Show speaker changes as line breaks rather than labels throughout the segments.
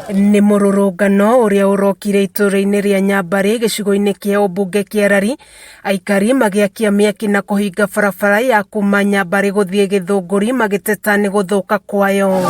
Nĩ mũrũrũngano ũrĩa ũrokire itũũra-inĩ rĩa Nyambarĩ gĩcigo-inĩ kĩa ũmbunge kĩa Rari, aikari magĩakia mĩaki na kũhinga barabara ya kuma Nyambarĩ gũthiĩ Gĩthũngũri magĩteta nĩ gũthũka kwayo.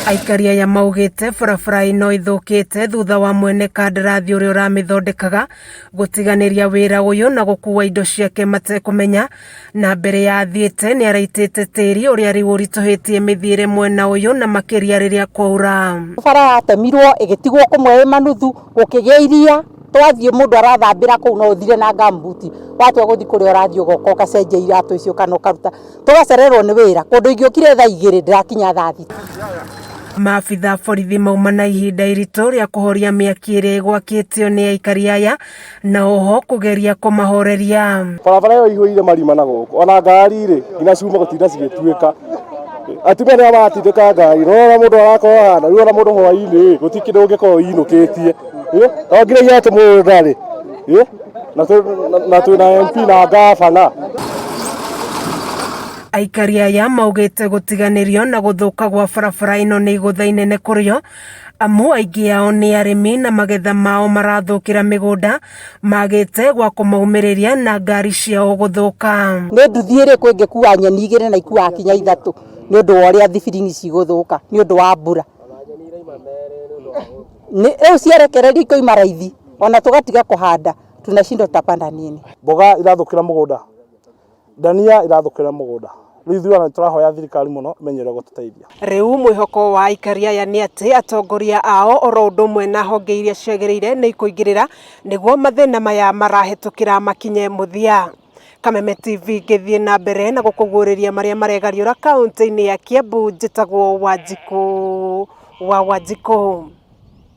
Aikari aya maugĩte barabara ĩno ĩthũkĩte thutha wa mwene kandarathi ũrĩa ũramĩthondekaga gũtiganĩria wĩra ũyũ na gũkua indo ciake matekũmenya na mbere ya athiĩte nĩ araitĩte tĩri ũrĩa rĩu ũritũhĩtie mĩthiĩre mwena ũyũ na makĩria rĩrĩa kwaura.
Bara yatemirwo ĩgĩtigwo kũmwe ĩ manuthu, gũkĩgĩa iria, twathiĩ mũndũ arathambĩra kũu no ũthire na gumboot, watua gũthiĩ kũrĩa ũrathiĩ ũgoka ũgacenjia iratũ icio kana ũkaruta, tũgacererwo nĩ wĩra, kũndũ ingĩokire thaa 2 ndĩrakinya thaa 6.
Maabitha a borithi mauma na ihinda iritũ rĩa kũhoria mĩaki ĩrĩa ĩgwakĩtio nĩ aikari aya na oho kũgeria kũmahoreria.
Barabara ĩyo ĩihũire marima na gũkũ ona ngari rĩ nginya ciuma gũtinda cigĩtuĩka atumia nĩo maratindĩka ngari rora mũndũ arakorwo hana rĩu ona mũndũ hwainĩ gũtirĩ kĩndũ ũngĩkorwo ũinũkĩtie no nginya iratũ mũgũnda rĩ na twĩna MP na ngabana.
Aikari aya maugĩte gũtiganĩrio na gũthũka gwa barabara ĩno nĩ igũtha inene kũrĩ o amu aingĩ ao nĩ arĩmi na magetha mao marathũkĩra mĩgũnda magĩte gwa kũmaumĩrĩria na ngari ciao gũthũka.
Nĩ nduthi ĩrĩkũ ĩngĩkua nyeni 2 na ikuaga kinya 3 nĩ ũndũ wa ũrĩa thibiringi cigũthũka nĩ ũndũ wa mbura. Rĩu ciarekererio ikoima raithi ona tũgatiga kũhanda tunashindwa tutapanda nini.
Mboga irathũkĩra mũgũnda, ndania irathũkĩra mũgũnda. Rĩu ithuĩ ona nĩtũrahoya thirikari mũno ĩmenyere gũtũteithia.
Rĩu mwĩhoko wa aikari aya nĩ atĩ atongoria ao oro ũndũ ũmwe na honge iria ciagĩrĩire nĩ ikũingĩrĩra nĩguo mathĩna maya marahĩtũkĩra makinye mũthia. Kameme TV ngĩthiĩ na mbere na gũkũguũrĩria marĩa maregariũra kaũntĩ-inĩ ya Kiambu, njĩtagwo Wanjikũ wa Wanjikũ.